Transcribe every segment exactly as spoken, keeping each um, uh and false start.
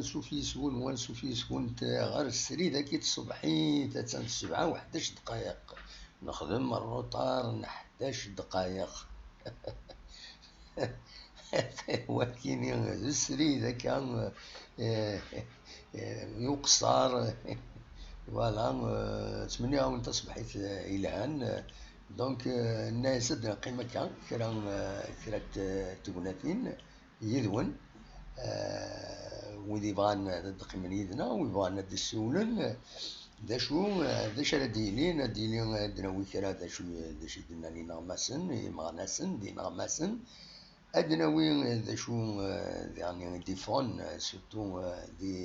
Ansuf yis-wen, ansuf yis-went ɣer srid-agi n tṣebḥit, attan d ssebɛa u ḥdac ddqayeq. Nexdem rruṭar n ḥdac ddqayeq. Wakini d srid akka, eh, eh, i uqeṣṣer. Voilà, eh, ttmenniɣ-awen taṣebḥit, eh, yelhan. Donc, eh, nna-as ad neqqim akka kra, eh, kra n t-, tegnatin yid-wen. Eh, wid yebɣan ad d-qqimen yid-neɣ, wid yebɣan ad d-ssiwlen, d acu, eh, d acu ara d-yilin? Ad d-yili, eh, ad d-nawi kra, d acu, d acu i d-nnan ineɣmasen, imeɣnasen d ineɣmasen. Ad d-nawi, eh, d acu, eh, yani, des fans, eh, surtout, eh, di,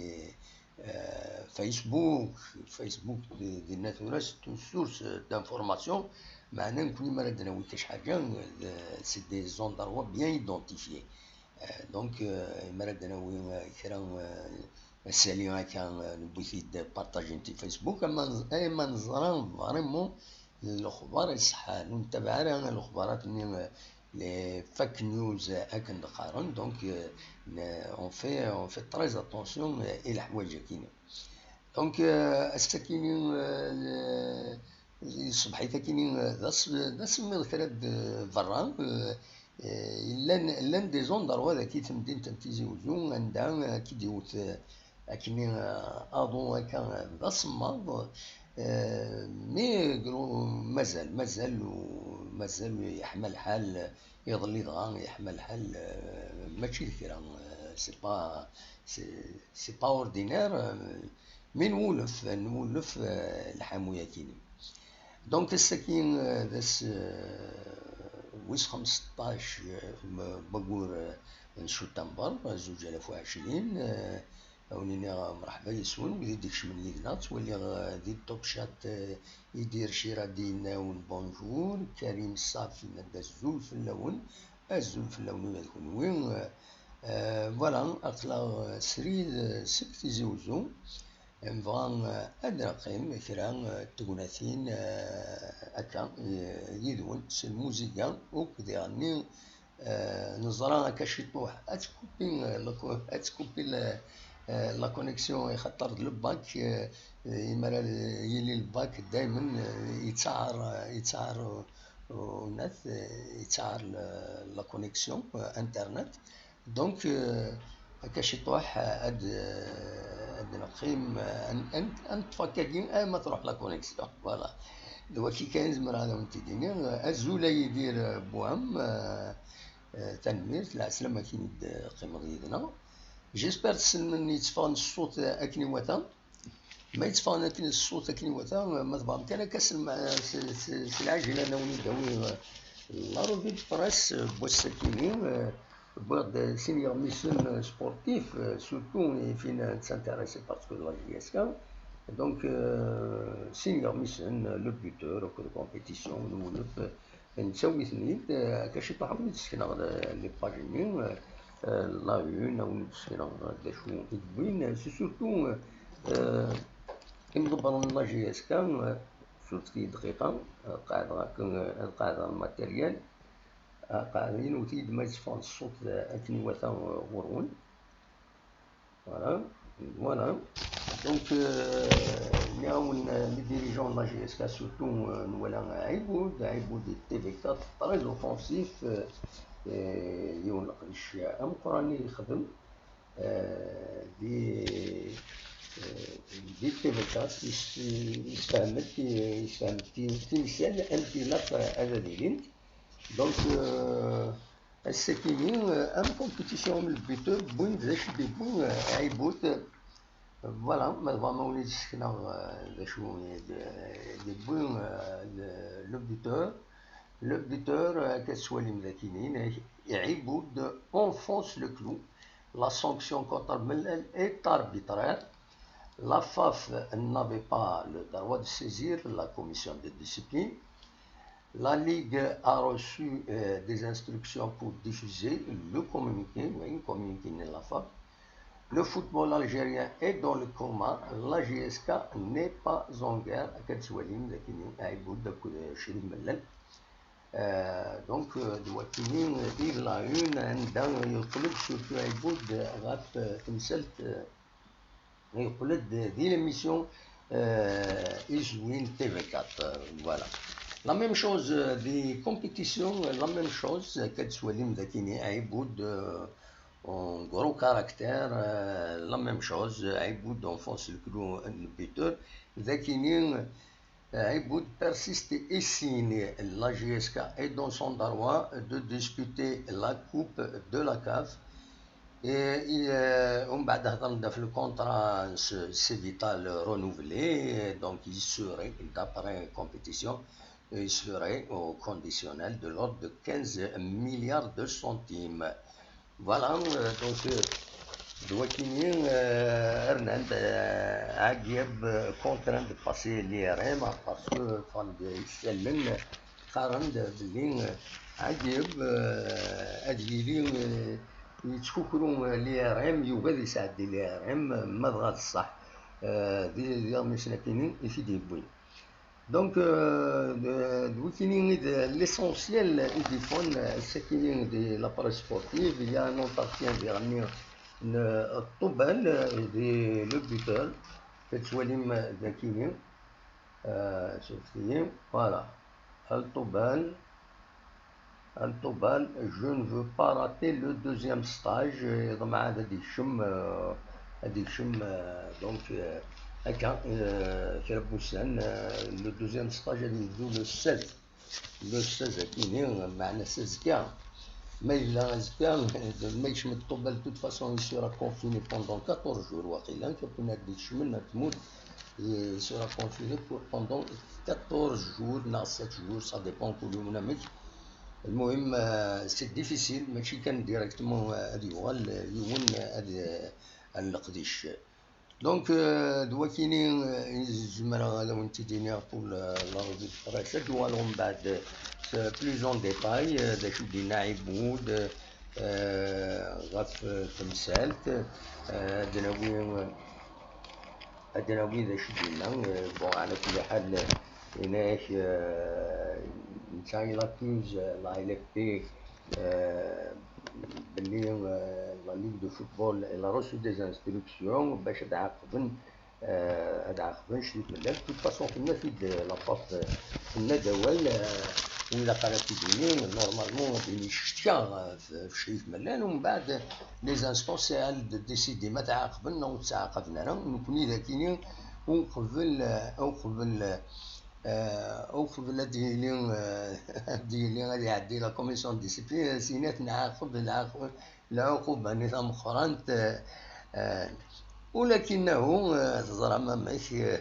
eh, Facebook. Facebook di, dinna tura, c'est une source d'information. Meɛna nekkni mi ara d-nawi kra ḥaǧa, eh, c'est des endroits bien identifiés. Euh, donc, euh, mi ara d-nawi, euh, kra, euh, asali akka, euh, newwi-t-id, partager-t i Facebook, ama, ama neẓra vraiment lexbar iṣeḥḥan, ur nettabaɛ ara lexbarat-nni, euh, les fake news, euh, akken d-qqaren. Donc, euh, ne-, on fait, on fait très attention, euh, i leḥwayeǧ-agi. Donc, euh, ass-agi-ni, euh, ṣṣbeḥ-agi-ni, euh, d ass-, d asemmiḍ kra d berra, euh, euh, llan, llan des endroits dagi, tamdint n Tizi Uzzu, anda, euh, akka i d-iwet, euh, akkenni, euh, aḍu akka, euh, d asemmaḍ, euh, mais gro-, mazal, mazal, u-, mazal yeḥma lḥal, iḍelli dɣa yeḥma lḥal, euh, mačči d kra, euh, c'est pas, c'est, c'est pas ordinaire, euh, mais nwulef, nwulef, euh, lḥamu-yagi-ni. Donc, ass-agi, euh, d ass, euh, wis xemseṭṭac, euh, m-, n waggur, euh, n septembre, zuǧ alaf u ɛecrin, euh, ad wen-iniɣ mreḥba yes-wen, wid i d-ikecmen yid-neɣ, ttwaliɣ, euh, di Top Chat, euh, Idir Cira d-yenna-wen bonjour, Karim Saf yenna-d azul fell-awen, azul fell-awen ula d kenwi. Euh, voilà, aql-aɣ, euh, srid, euh, seg Tizi Uzzu. Nebɣa, eh, ad neqqim kra, eh, n tegnatin, eh, akka, eh, yid-wen s lmuziga, akked iɣenni, eh, neẓra akka ciṭuḥ ad tkupi, eh, lako-, ad tkupi l-, eh, la connexion, ixaṭer d le bac, eh, imi ara yili le bac daymen, eh, yettaɛar, yettaɛar u-, unat, eh, yettaɛar le-, la connexion, eh, internet. Donc, euh, akka ciṭuḥ, ad, ad neqqim, ad, ad, ad neṭṭef akkagi arma truḥ la connexion. Voilà. D waki kan i zemreɣ ad awen-t-id-iniɣ. Azul a Yidir Buham, euh, euh, tanemmirt, lɛeslama akken i d-teqqimeḍ yid-neɣ. J'espère tessnem yetteffɣen ṣṣut akken iwata. Ma yetteffɣen akken ṣṣut akken iwata, ma tebɣam kan akka s lma-, s, s, s lɛejla ad awen-id-awi, euh, la revue de presse, euh, n wass-akini, euh, wwiɣ-d, euh, sin yeɣmisen, euh, sportifs, euh, surtout i fin nettintéressé parce que de la J S K. Donc, euh, sin yeɣmisen, euh, le buteur, akked compétition, nwulef, euh, nettawi-ten-id, euh, akka ciṭuḥ ad awen-d-sekneɣ, euh, les pages-nni, euh, euh, la une, ad awen-d-sekneɣ, euh, d acu i d-wwin, euh, c'est surtout, euh, euh, imḍebbren n la J S K, euh, surfet-iyi dqiqa, ad qeɛdeɣ akken, euh, ad qeɛdeɣ le matériel, ad qeɛdeɣ, inwet-iyi-d ma yetteffeɣ-d ṣṣut, euh, akken iwata, euh, ɣur-wen. Voilà, voilà. Donc, euh, nniɣ-awen, euh, les dirigeants de la J S K, surtout, euh, nwala Ɛibud, Ɛibud di T V quatre, très offensif, euh, euh, yiwen leqdic ameqqran i yexdem, euh, di, euh, di T V quatre, yes-, yessefhem-d, yessefhem-d ti-, timsal amek ilaq ad ad ilint. Donc, euh, ass-akini, euh, am compétition am le buteur, wwin d acu d-yewwi, euh, Ɛibud. Voilà, ma tebɣam ad wen-id-sekneɣ, euh, d acu i d-, d-yewwi, euh, le, le buteur. Le buteur, euh, akka tettwalim d akini, Ɛibud enfonce le clou. La sanction contre Mellal est arbitraire. La F A F n'avait pas le droit de saisir la commission de discipline. La Ligue a reçu, euh, des instructions pour diffuser le communiqué, oui, le communiqué de la F A F. Le football algérien est dans le coma. La J S K n'est pas en guerre. Akka tettwalim d akini Ɛibud akked Crif Mellal. Euh, donc, euh, d wakini, euh, i d la une, anda yeṭleb surtout Ɛibud, euh, ɣef, euh, temsalt, euh, yeqqel-d di l'émission euh, Izwin T V quatre. Voilà. La même chose, euh, des compétitions, la même chose, euh, كتسواليم ذاكيني عيبود, euh, en gros caractère, euh, la même chose, عيبود enfonce le clou, le buteur, ذاكيني, euh, عيبود persiste et signe, la J S K est dans son droit de disputer la coupe de la CAF. Et, et, euh, ومن بعد هضرنا في le contrat, c'est vital renouvelé, donc il serait, d'après compétition, il serait au conditionnel de l'ordre de quinze milliards de centimes. Voilà, euh, donc, euh, d wakini, euh, rnan-d, euh, Agieb, euh, contraint de passer l'I R M parce que qqaren-d isallen, qqaren-d belli, euh, Agieb, euh, ad yili, euh, yettkukru, euh, l'I R M, yugi ad yesɛeddi l'I R M, ma dɣa d ṣṣeḥ, euh, d, d iɣmisen akini i t-id-yewwin. Donc, euh, d, d wakini i d l'essentiel i d-yeffɣen, euh, ass-akini di la presse sportive. Il y a un entretien diɣenni n, euh, Ṭubal, euh, di le buteur, tettwalim, euh, d akini, euh, surfet-iyi, voilà, Al Ṭubal, Al Ṭubal, je ne veux pas rater le deuxième stage, yeḍmeɛ ad yekcem, euh, ad yekcem, euh, donc, euh, akka, euh, kra n wussan, euh, le deuxième stage ad yebdu le seize. Le seize akini, meɛna azekka. Ma yella azekka, ma yekcem Ṭubal, de toute façon, il sera confiné pendant quatorze jours, waqila, kafun ad d-yekcem ar tmurt, il sera confiné pour, pendant quatorze jours, neɣ sept jours, ça dépend kul yiwen amek. Lmuhim, euh, c'est difficile, mačči kan directement, euh, ad yuɣal, euh, yiwen, euh, ad, euh, ad leqdic. Donc, euh, d wakini, euh, i zemreɣ ad awen-t-id-iniɣ pour la, la revue de presse. Ad uɣaleɣ mbeɛd, euh, plus en détail, euh, d acu d-yenna Ɛibud, euh, ɣef, euh, temsalt, euh, ad nawi, euh, ad nawi d acu d-yenna, euh, bon, ɛla kulli ḥal, euh, yenna-ak, euh, netta il accuse, euh, la L F P, euh, belli, euh, la Ligue de football, elle a reçu des instructions bac ad ɛaqben, euh, ad ɛaqben Crif Mellal. De toute façon, tenna-t-id, euh, la part, euh, tenna-d awal, euh, ur ilaq ara ad t-id-tini, normalement, ad d-tini ccetkaɣ, euh, f-, f Crif Mellal, umbeɛd, les instances, elles décident ma tɛaqben neɣ ur ttɛaqaben ara. Nekni d akini, uqbel, euh, uqbel, euh, uqbel ad d-yili, euh, ad d-yili, ad iɛeddi la commission de discipline, ad as-yini ad t-nɛaqeb lɛaqeb, lɛuquba-nni tameqqrant, eh, eh, ولكنه, eh, teẓram amek, eh,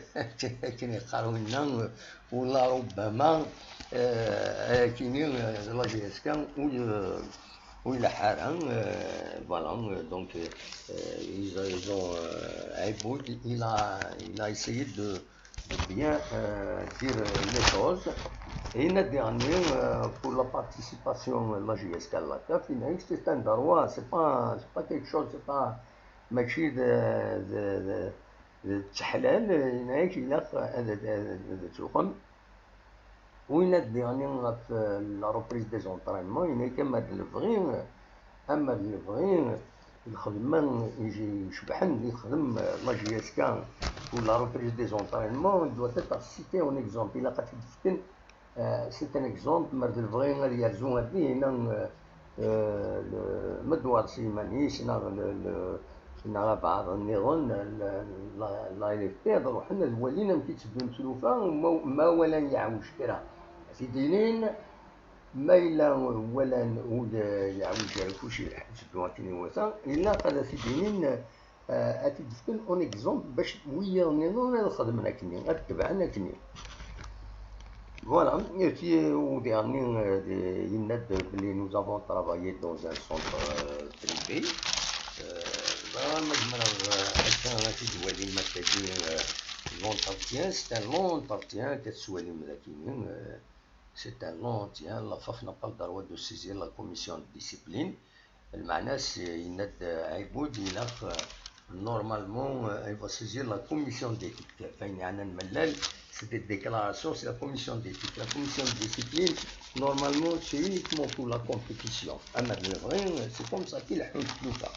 akken yeqqar winna, eh, ولا ربما, eh, akini, eh, la J S K ur, eh, ur ileḥḥu ara, eh, voilà, eh, donc, eh, ils, ils ont, eh, Aiboud, il a, il a essayé de, de bien, euh, dire les choses. Et une dernière, euh, pour la participation de la J S K à la CAF, il a dit que c'est un droit, c'est pas, c'est pas quelque chose, c'est pas, mačči d, d, d, d ttḥlal, il a dit qu'il a, ad, ad, ad, ad tuɣem. Win ad d-iɣni ɣef, euh, la reprise des entraînements, yenna-k ama d lebɣi, ama d lebɣi, lxedma ij-, icebḥen i texdem, euh, la J S K pour la reprise des entraînements, il doit être cité en exemple. Ilaq ad t-id-fken, euh, c'est un exemple, ma d lebɣi ad yerzu ar dihin, euh, euh, le, ma d Waɛer Slimanis, neɣ le, le, neɣ abɛaḍ nniḍen, la, la, la L F P ad ruḥen ad walin amek i tteddun tlufa, ma, ma walan yeɛwej kra, ad t-id-inin, ma yella walan ur yeɛwej ara kuci, ad teddu akken iwata, ilaq ad t-id-inin, eh, ad t-id-fken en exemple bac wiyaḍ nniḍen ad xedmen akkenni, ad tebɛen akkenni. Voilà, et puis, euh, au dernier, euh, de, yenna-d belli nous avons travaillé dans un centre, euh, privé. Euh, voilà, ma zemreɣ, euh, akka ad t-id-walim akkagi, euh, l'entretien, c'est un long entretien, ad t-id-walim dagi, euh, c'est un long entretien, la FAF n'a pas le droit de saisir la commission de discipline. Lmeɛna-s, yenna-d Ɛibud, ilaq, euh, normalement, euh, il va saisir la commission d'éthique. Ayen yeɛnan Mellal, c'est des déclarations, c'est la commission d'éthique. La commission de discipline, normalement, c'est uniquement pour la compétition. Ama d lebɣi, c'est comme ça i leḥḥunt tlufa.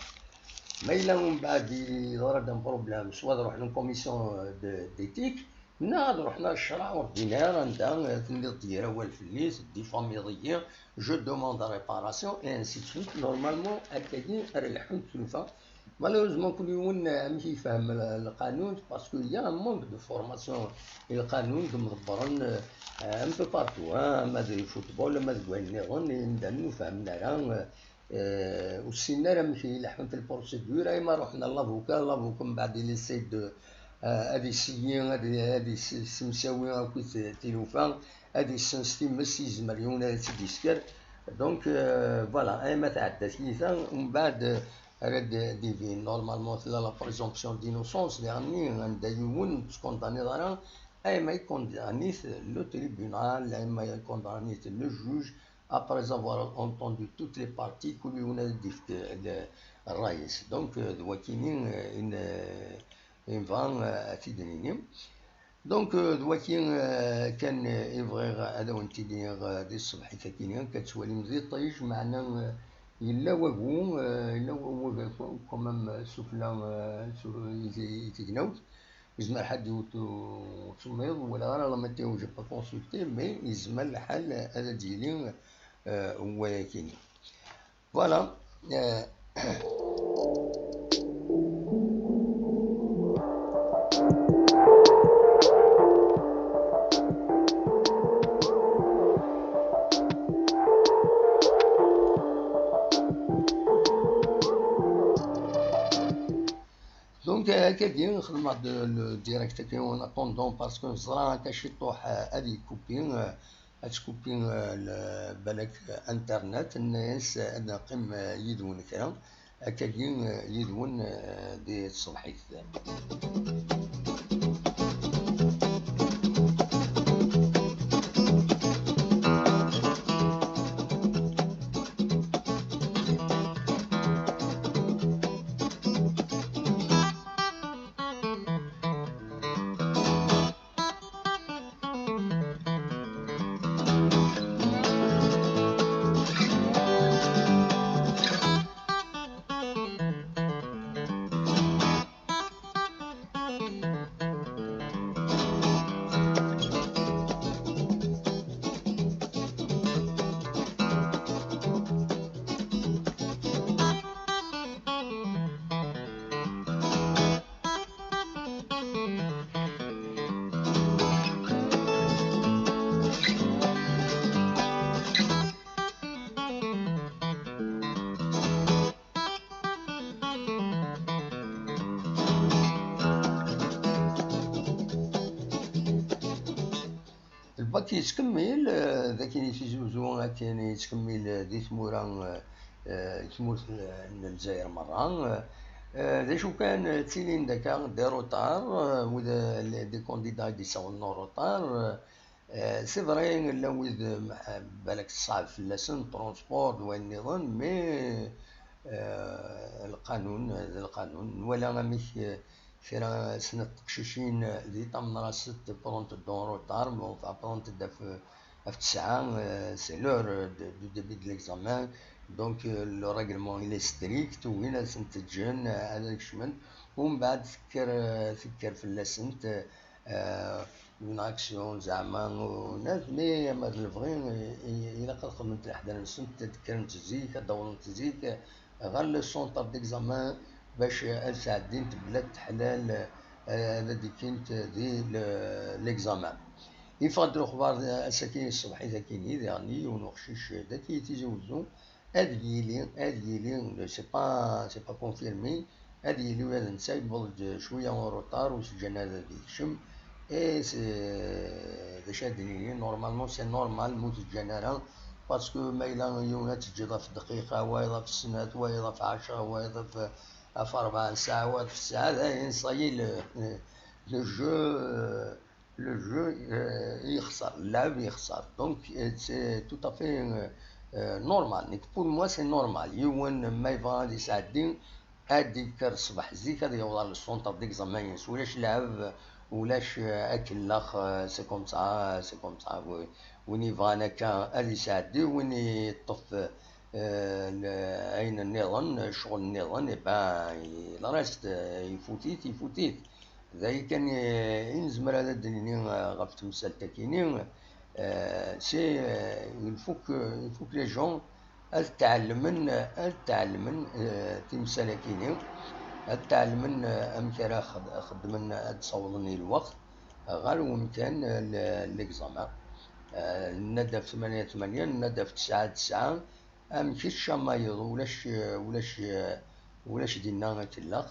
Ma yella umbeɛd yeḍra-d un problème, soit ad ruḥen en commission de, d'éthique, neɣ ad ruḥen ar ccreɛ ordinaire, anda, eh, tenniḍ-d yir awal fell-i, teddifamiḍ-iyi, je demande réparation, et ainsi de suite. Normalement, akkagi ara lḥunt tlufa. Malheureusement, kul yiwen, eh, amek i yefhem l-, lqanun, parce qu'il y a un manque de formation i lqanun, d imḍebbren, eh, un peu partout, hein, ama d football, ama deg wayen nniḍen, imdanen ur fehmen ara, eh, eh, ur ssinen ara amek i leḥḥunt lprocédure, ayma ruḥen ar l'avocat, l'avocat mbeɛd il essaie de, eh, ad iseyyi, ad, ad is-, issemsawi akkit tilufa, ad issens times, yezmer yiwen ad tt-id-isker. Donc, eh, voilà, ayma tɛedda tyita, mbeɛd, eh, ara d-, d-ibin. Normalement, tella la présomption d'innocence, diɣenni anda yiwen ur t-condamniḍ ara, ayma ikondani-t le tribunal, ayma ikondani-t le juge, après avoir entendu toutes les parties, kul yiwen ad d-ifk, eh, le, ṛṛay-is. Donc, eh, d wakini, eh, in, eh, i nebɣa, eh, ad t-id-nini. Donc, eh, d waki, eh, kan, eh, i bɣiɣ ad awen-t-id-iniɣ, eh, di tṣebḥit-agi, akka tettwalim di ṭij, meɛna, eh, yella wagu, eh, yella wa-, wagatu, quand même, eh, sufella, eh, su-, i, i tegnawt. Yezmer ḥedd yewwet u-, usemmiḍ, wala ara la météo, j'ai pas consulté, mais yezmer lḥal ad d-yili, eh, wayakini. Voilà. Eh, Donc, euh, akkagi, xedmeɣ-d le direct-agi en attendant, parce que ẓriɣ akka ciṭuḥ, euh, ad yekkupi, euh, ad tkupi, euh, le, balak, euh, internet, nnan-as, euh, ad neqqim, euh, yid-wen kra, akkagi, euh, yid-wen, euh, di tṣebḥit. Lbak yettkemmil, eh, d akken i Tizi Uzzu akken yettkemmil, eh, di tmura, eh, eh, tmurt, eh, n Lezzayer merra. Eh, d acu kan, eh, ttilin-d akka des retards, eh, wid, eh, les, des candidats i d-yessawḍen en retard, eh, Eh, c'est vrai, llan wid, eh, balak teṣɛeb fell-asen transport d wayen nniḍen, mais, eh, lqanun, eh, d lqanun. Nwala amek, eh, kra snat teqcicin, eh, di Tamnaṣelt prentent-d en retard, mais enfin prentent-d ɣef, ɣef tesɛa, eh, c'est l'heure, eh, de, du début de l'examen. Donc, eh, le règlement, il est strict, ugin ad sent-ǧǧen, eh, ad kecment. Umbeɛd tekker, eh, tekker fell-asent, eh, eh, une action, zeɛma, u-, nat, mais ma d lebɣi, i, i, ilaq ad xedment leḥder-nsent, ad kkrent zik, ad d-awḍent zik, eh, ɣer le centre d'examen, bac ad sɛeddint bla teḥlal, eh, ad d-ikkint di le-, l'examen. Yeffeɣ-d lexbar, eh, ass-agi ṣṣbeḥ-agi, diɣen yiwen uqcic, eh, dagi Tizi Uzzu, ad yili, ad yili, c'est pas, c'est pas confirmé, ad yili ula d netta yewweḍ-d cwiya en retard, ur s-ǧǧan ara ad yekcem. Et c'est, d acu ad d-nini, normalement c'est normal, ma ur t-ǧǧan ara, parce que ma yella yiwen ad t-teǧǧeḍ ɣef dqiqa, wayeḍ ɣef snat, wayeḍ ɣef ɛecra, wayeḍ ɣef, ɣef rebɛa n ssaɛa, wayeḍ ɣef tesɛa, dayen, ça y est, le, le jeu, euh, le jeu, euh, yexṣer, lɛeb yexṣer. Donc, euh, c'est tout à fait, euh, euh, normal. Nekk, pour moi, c'est normal. Yiwen ma yebɣa ad yesɛeddi, ad d-yekker ṣṣbeḥ zik, ad yaweḍ ɣer le centre d'examen-ines. Ulac lɛeb, ulac, euh, akellex, euh, c'est comme ça, c'est comme ça. Wi-, win yebɣan akka, ad yesɛeddi, win yeṭṭef, euh, eh, l-, ayen nniḍen, ccɣel nniḍen, eh ben, il reste, eh, ifut-it, ifut-it. D aya kan, eh, i nezmer ad d-nini, eh, ɣef temsalt-akini. Eh, c'est, eh, il faut que, il faut que les gens ad tɛelmen, ad tɛelmen, eh, timsal-akini, ad tɛelmen, eh, amek ara xed-, xeddmen ad d-sawḍen i lweqt ɣer wemkan, eh, l-, l'examen. Eh, nenna-d ɣef tmanya tmanya, nenna-d ɣef tesɛa tesɛa, am kečč am wayeḍ, ulac, ulac, ulac dinna akellex.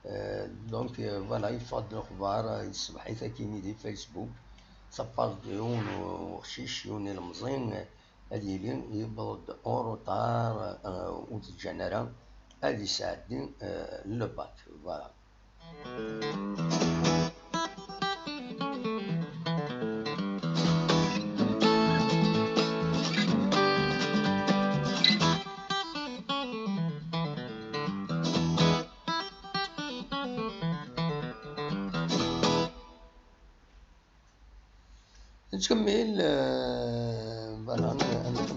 Euh, donc, euh, voilà, yeffeɣ-d lexbar, euh, yesbeḥ-it akini di Facebook. Taffaẓ-d yiwen uqcic, yiwen ilemẓi, euh, ad yili yewweḍ-d en retard, euh, ur t-ǧǧan ara ad yesɛeddi, euh, le bac. Voilà. Nettkemmil, euh, voilà, n-, n-, n-,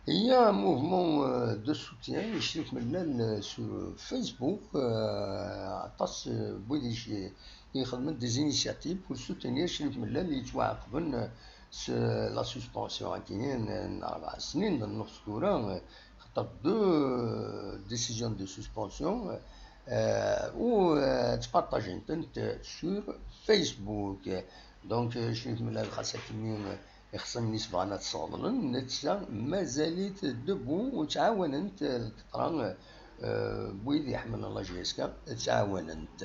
Il y a un mouvement, euh, de soutien, icrif mellal, euh, sur Facebook, euh, aṭas, euh, n wid ic-, ixedmen des initiatives pour soutenir icrif mellal yettwaɛaqben, euh, s la suspension-agi n, n rebɛa snin, d nnuṣ tura, euh, xaṭer deux, euh, décisions de suspension, euh, u, euh, ttpartajent-tent sur Facebook. Donc, euh, icrif mellal xas akkenni, euh, ixṣimen-is bɣan ad t-sseɣḍlen, netta mazal-it debout, u ttɛawanent, euh, lkeṭra, euh, n wid iḥemmlen la J S K, ttɛawanent.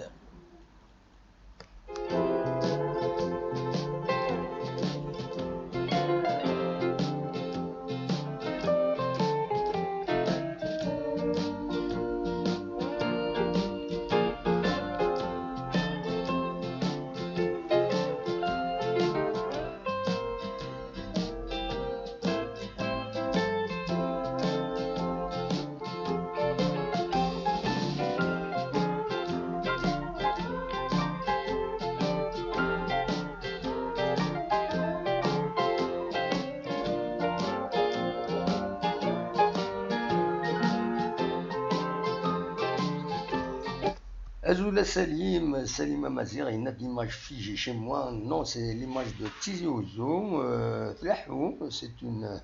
Azul a Salim, Salim Amaziɣ, il y a de l'image figée chez moi. Non, c'est l'image de Tizi Ouzou, euh, tleḥḥu, c'est une,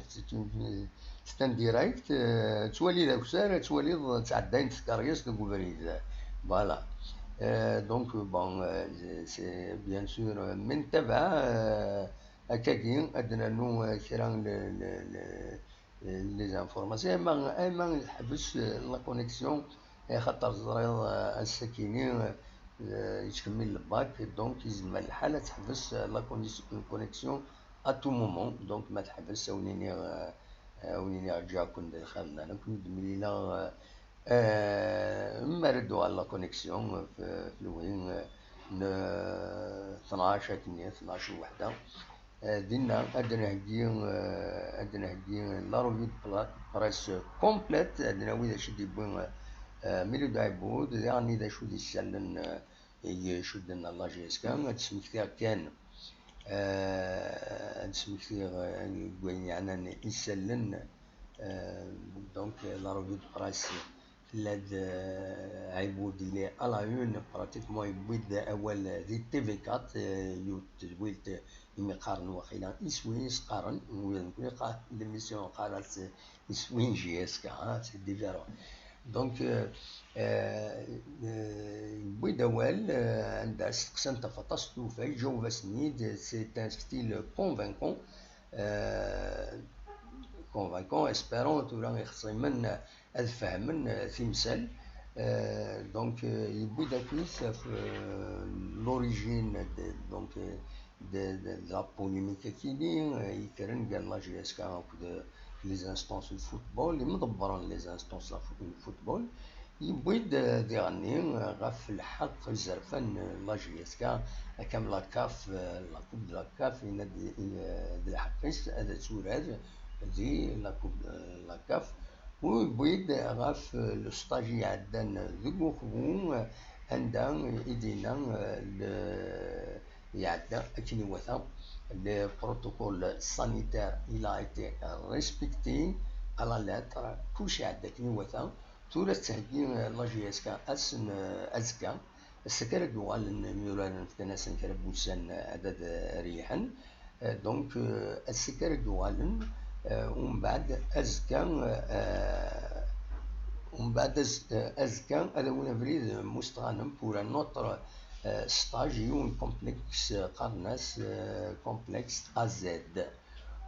c'est une, c'est un direct, euh, ttwali d akessar, ad twaliḍ ttɛeddayent tkeryas deg ubrid. Voilà. Euh, donc, bon, euh, c'est bien sûr, euh, min taba, euh, akkagi, ad d-nernu, euh, kra n le, le, le, les informations, ama ama teḥbes la connexion, axaṭer teẓriḍ, eh, ass-akini, eh, yettkemmil lbak, donc yezmer lḥal ad teḥbes la connexion à tout moment. Donc ma teḥbes, a wen-iniɣ, eh, a wen-iniɣ ǧǧiɣ-ken di lxir llan, ad ken-id-mlileɣ, eh, eh, mi ara d-tuɣal la connexion, f- f lewhi, eh, n tnac akken, tnac lweḥda. Eh, dinna ad d-nheggi, eh, ad d-nheggi la revue de pla- presse complète, ad d-nawi d acu i d-yewwi, eh, Miloud Aiboud, daɣen d acu d isallen, eh, i icudden la J S K. Ad d-smektiɣ kan, eh, ad d-smektiɣ, eh, deg wayen yeɛnan isallen, eh, donc, eh, la revue de presse, tella-d, eh, Aiboud, il est à la une, pratiquement yewwi-d awal di T V quatre, eh, yiwet tedwilt imi qqaren waqila iswi-ines qqaren, ula d nekkni qa- l'émission qqaren-as iswi n J S K, hein, c'est différent. Donc, euh, euh, euh, yewwi-d awal, euh, anda steqsan-t ɣef aṭas n tlufa, iǧaweb-asen-id, c'est un style convaincant, euh, convaincant, espérant tura ixṣimen ad fehmen, euh, timsal. Euh, donc, euh, yewwi-d akk-it ɣef, euh, l'origine de, donc, euh, de, de, de la polémique akini, euh, yekkren gar la J S K akked, euh, les instances de football, imḍebbren les instances de fo- de football. Yewwi-d, euh, diɣenni, euh, ɣef lḥeqq izerfan, euh, la J S K, akkam la CAF, euh, la Coupe de la CAF, yenna-d, euh, d lḥeqq-is ad turar di la Coupe de la CAF. Yewwi-d ɣef le stage iɛeddan deg uxbu, anda i d-yenna, eh, le- iɛedda akken iwata, le protocole sanitaire il a été respecté à la lettre, kullec iɛedda akken iwata. Tura tettheggi, eh, la J S K ass n, eh, azekka, ass-agi ara d-uɣalen imyuraren, fkan-asen kra n wussan, eh, ad, ad reyḥen. Euh, donc, euh, ass-agi ara d-uɣalen, euh, umbeɛd azekka, euh, umbeɛd az- euh, azekka ad awin abrid, euh, Mustɣanem, pour un autre, euh, stage, yiwen complexe, euh, qqaren-as, euh, complexe A Z.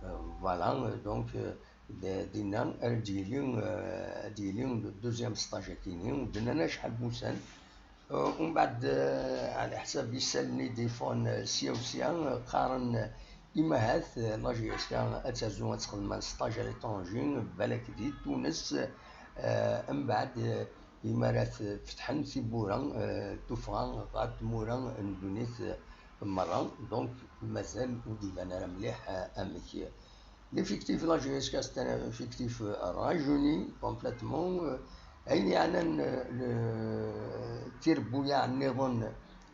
Euh, voilà, euh, donc, euh, d- dinna ara d-yili, euh, ad d-yili le deuxième stage akini, ur d-nnan acḥal n wussan. Euh, umbeɛd, euh, ɛla ḥsab isallen i d-yeffɣen, euh, sya u sya, euh, qqaren, euh, imahat, euh, la J S K ad terzu ad texdem un stage à l'étranger, balak di Tunes, euh, mbeɛd, euh, imi ara t- fetḥen tiwwura, euh, tuffɣa ɣer tmura n ddunit, euh, merra, donc mazal ur d-iban ara mliḥ, euh, amek. L'effectif la J S K, c'est un effectif, euh, rajeuni complètement. Euh, ayen yeɛnan, euh, le tirebbuyaɛ nniḍen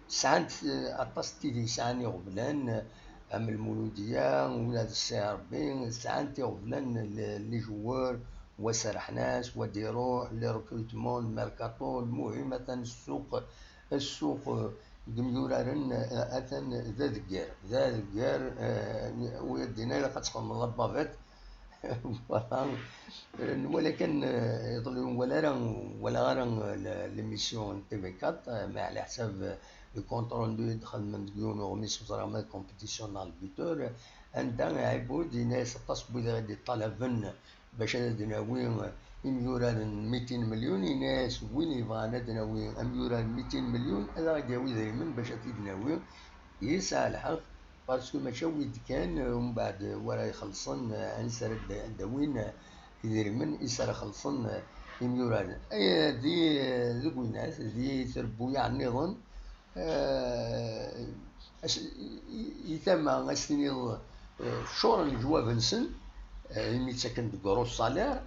sɛant, euh, aṭas n tid yesɛan iɣeblan, euh, am Lmuludiya, ula d C R B, sɛant iɣeblan, le- les joueurs, wa serrḥen-as, wa d-iruḥ, les recrutements, le mercato, lmuhim atan ssuq, ssuq, euh, deg yimyuraren, eh, atan d adeggar, d adeggar, eh, ula d dinna ilaq ad txedmeḍ la bavette. Voilà. Eh, nwala kan, eh, iḍelli ur nwala ara, ur walaɣ ara, eh, la- l'émission n T V quatre, eh, mais ɛla ḥsab, eh, le compte rendu i d-xedmen deg yiwen uɣmis ur ẓriɣ ma d compétition neɣ le buteur, eh, anda Ɛibud yenna-yas aṭas n wid i ɣ-d-iṭalaben bac ad d-nawi imyuraren n mitin melyun, yenna-yas win yebɣan ad nawi amyurar n mitin melyun ad aɣ-d-yawi idrimen bac ad t-id-nawi. Yesɛa lḥeqq, parce que mačči awid kan, umbeɛd wara ixellṣen, ansi ara d- d-awin idrimen is ara xellṣen imyuraren. Ay, di, deg winat, di trebbuyaɛ nniḍen, eh, as- i- i- i tama, as tiniḍ, eh, ččuren leǧwab-nsen, eh, imi ttaken-d gros salaire,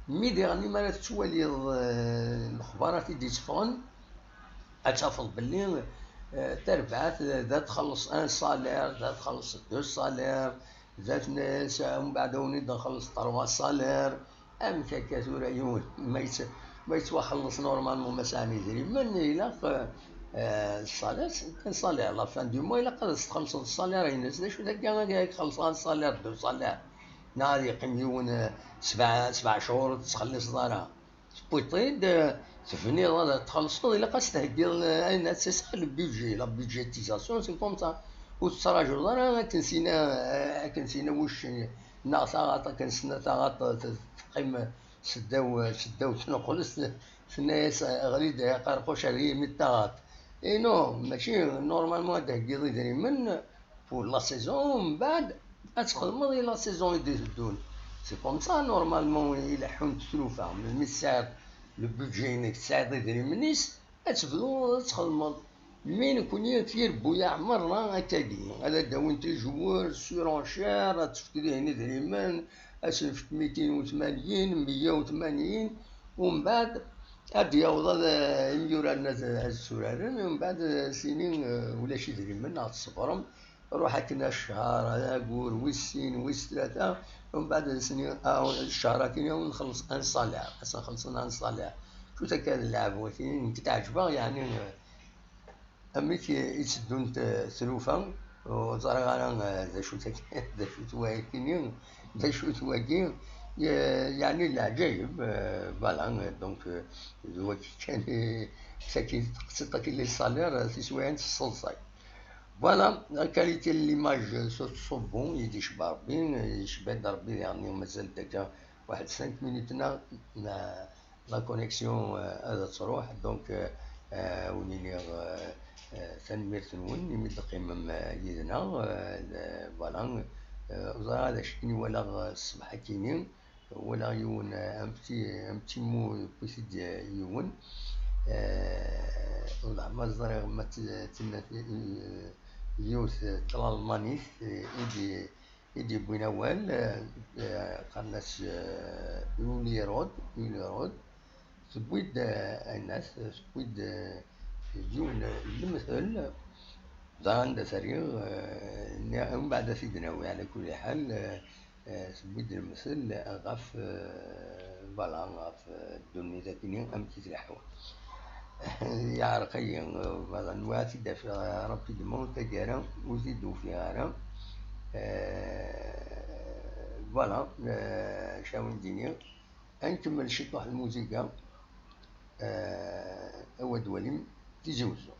mi diɣen mi ara tettwaliḍ, eh, lexbarat i d-itteffɣen, ad tafeḍ belli, eh, tarbaɛt, eh, da txelleṣ un salaire, da txelleṣ deux salaires, da tnes, eh, umbeɛd ad wen-id-nxelleṣ trois salaires. Amek akka tura yiwen ma yett- ma yettwaxelleṣ normalement, ma sɛan idrimen, ilaq, eh, salaire, c'est un salaire, la fin du mois ilaq ad as-txellṣeḍ salaire-ines. D acu d akka ad ak-xellṣeɣ un salaire, deux salaires? Neɣ ad yeqqim yiwen, eh, sebɛa sebɛa cchur ur tettxelliṣeḍ ara? Tewwiḍ-t-id, eh, tebniḍ ad txellṣeḍ, ilaq ad s-theggiḍ, eh, ayen ad s-iseḥ le budget, la budgétisation, c'est comme ça. Ur tettrajuḍ ara akken sina, eh, akken sina wuccen neɣ taɣaṭ akken, senna taɣaṭ teqqim seddaw, seddaw tnuqlest, tenna-yas: "Ɣli-d ay aqerquc, ar yimi d taɣaṭ." Inu, mačči, normalement ad d-theggiḍ idrimen pour la saison, mbeɛd ad txedmeḍ i la saison i d-iteddun. C'est comme ça, normalement, i leḥḥunt tlufa. Melmi tesɛiḍ le budget-inek, tesɛiḍ idrimen-is, ad tebduḍ ad txedmeḍ. Mi nekni tirebbuyaɛ merra akkagi, ad d-awint les joueurs, surenchère, ad tefk dihin idrimen, ad sen-fk mitin u tmanyin, meyya u tmanyin, umbeɛd ad d-yaweḍ ad, imyuraren ad, ad tturaren, umbeɛd ad s-inin, eh, ulac idrimen, ad tṣebrem, ruḥ akken acehar, ayyur, wis sin, wis tlata, umbeɛd ad s-inin, ah, ccehr akkin ad nxelleṣ un salaire, ad sen-xellṣen un salaire. Cwiṭ akka d lɛeb, wakin nekk teɛǧeb-aɣ, yeɛni, eh, amek i, i tteddunt, eh, tlufa, ur ẓriɣ ara, eh, d acu-t ak-, d acu-t wayakini, d acu-t wagi, ye-, yeɛni leɛǧayeb, eh, voilà, eh, donc, eh, d wagi kan, eh, sakin teqsiṭ akin les salaires, eh, tiswayin tesseḍsay. Voilà, la qualité n l'image, eh, s-, tettṣubbu, i d-icba Rebbi, eh, icba-d Rebbi diɣen mazal-d akka waḥed cinq minutes neɣ, neɣ la connexion, euh, ad truḥ, donc, euh, euh, ad wen-iniɣ, euh, euh, tanemmirt-nwen imi d-teqqimem, euh, yid-neɣ, euh, d-, voilà, euh, ur ẓriɣ d acu akken i walaɣ, euh, ṣṣbeḥ-akini, walaɣ yiwen, euh, un petit, un petit mot, yewwi-t-id, euh, yiwen, euh, ur ẓriɣ ma t-, tenna, euh, yiwet, euh, tlalmanit, euh, i d- i d-yewwin awal, eh, eh, qqaren-as, eh, Ulyerod, Ulyerod, tewwi-d, eh, ayen-as, tewwi-d, eh, yiwen n lemtel, ẓer anda t-rriɣ, eh, nniɣ, mbeɛd ad t-id-nawi, ɛla kulli ḥal, eh, eh, tewwi-d lemtel ɣef, eh, voilà, ɣef, eh, ddunit akkenni, amek i tleḥḥu. Yeɛreq-iyi, eh, voilà, nwiɣ ad t-id-afiɣ, eh, rapidement, taggara, ur t-id-ufiɣ ara. Eh, voilà, eh, acu ara wen-d-iniɣ. Ad nkemmel ciṭuḥ lmuziga, eh, awa d-walim Tizi Wezzu.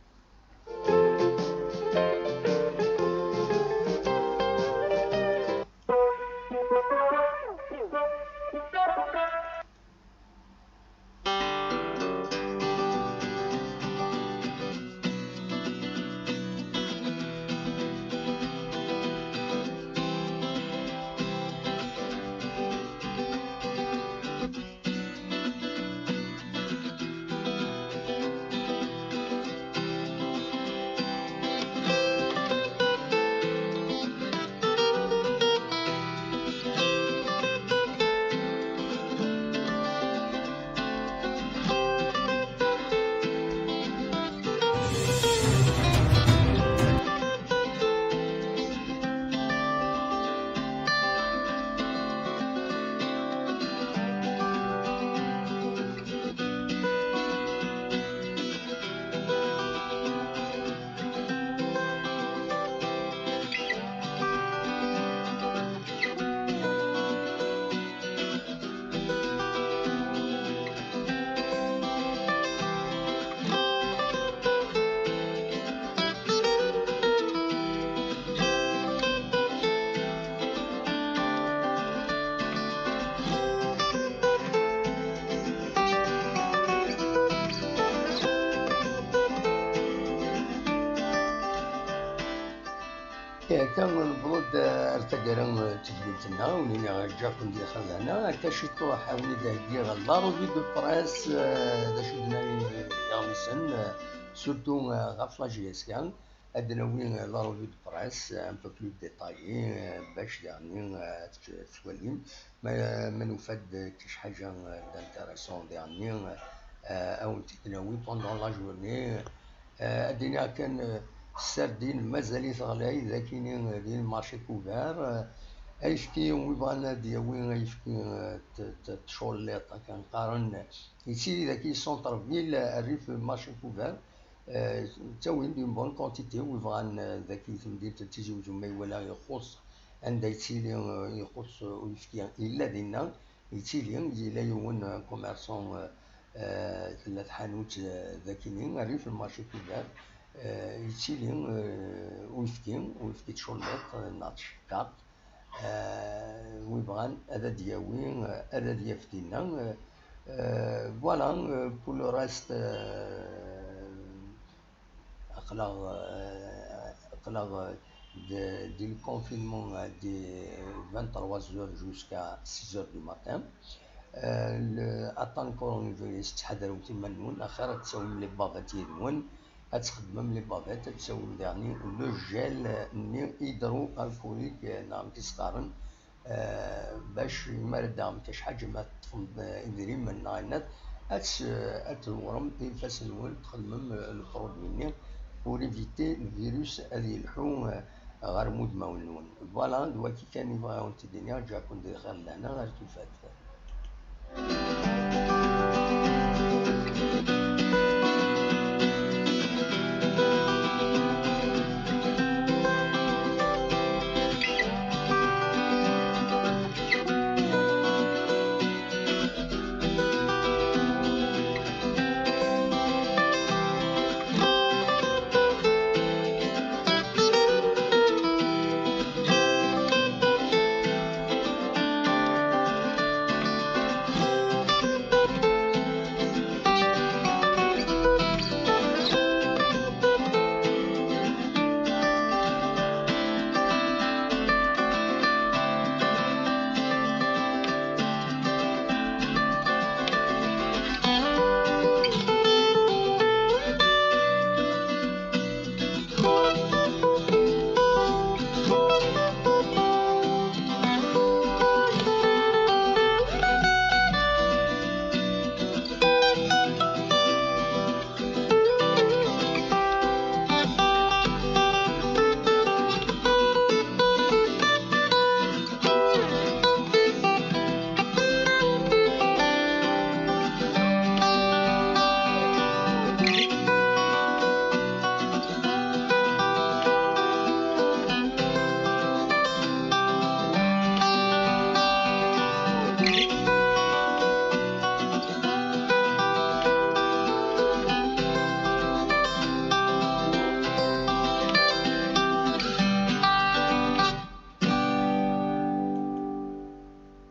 Akka, newweḍ-d ar taggara n tedwilt-nneɣ, ur nini ǧǧiɣ-ken di lxezana, akka ciṭuḥ ad wen-id-heggiɣ la revue de presse, eh, d acu d-nnan iɣmisen, eh, surtout, eh, ɣef la J S K. Ad d-nawi, eh, la revue de presse, eh, un peu plus détaillée, eh, bac daɣen, eh, ad t-, tettwalim. Ma, ma nufa-d kečč ḥaǧa, eh, d'intéressant daɣen, eh, ad wen-t-id-nawi pendant la journée. Eh, ad d-iniɣ kan, eh, sardine mazal-it ɣlay, d akini, eh, din marché couvert. Eh, ayefki, wi bɣan ad d-yawi ayefki, eh, t-, t-, tculliḍt, akken qqaren, yettili daki centre-ville, eh, rrif marché couvert. Eh, ttawin-d une bonne quantité, wi bɣan, eh, daki temdint n Tizi Wezzu, ma iwala ixuṣṣ anda yettili, eh, ixuṣṣ, eh, uyefki, yella dinna, yettili, yella yiwen, eh, commerçant, eh, eh, tella tḥanut, eh, dakini, rrif n marché couvert, eh, yettili, eh, uyefki, uyefki tculliḍt, eh, neɣ tcekkaṭ. Wi bɣan ad d-yawi, ad d-yaf dinna. Voilà, pour le reste, aql-aɣ aql-aɣ di le confinement de vingt-trois heures jusqu'à six heures du matin. Aṭṭan n coronavirus, ttḥadaremt iman-nwen, axir ad tawim les bavettes yid-wen, ad txedmem les bavettes, ad tawim daɣen le gel-nni hydroalcoolique neɣ amek i s-qqaren, bac imi ara d-taɣem kra n lḥaǧa, ma teṭṭfem idrimen neɣ ayen, ad tdewrem ifassen-nwen, txedmem le produit-nni pour éviter le virus ad yelḥu ɣer wudmawen-nwen. Voilà, d wagi kan i bɣiɣ ad wen-t-id-iniɣ, ǧǧiɣ-ken di lxir d lehna, ar tufat.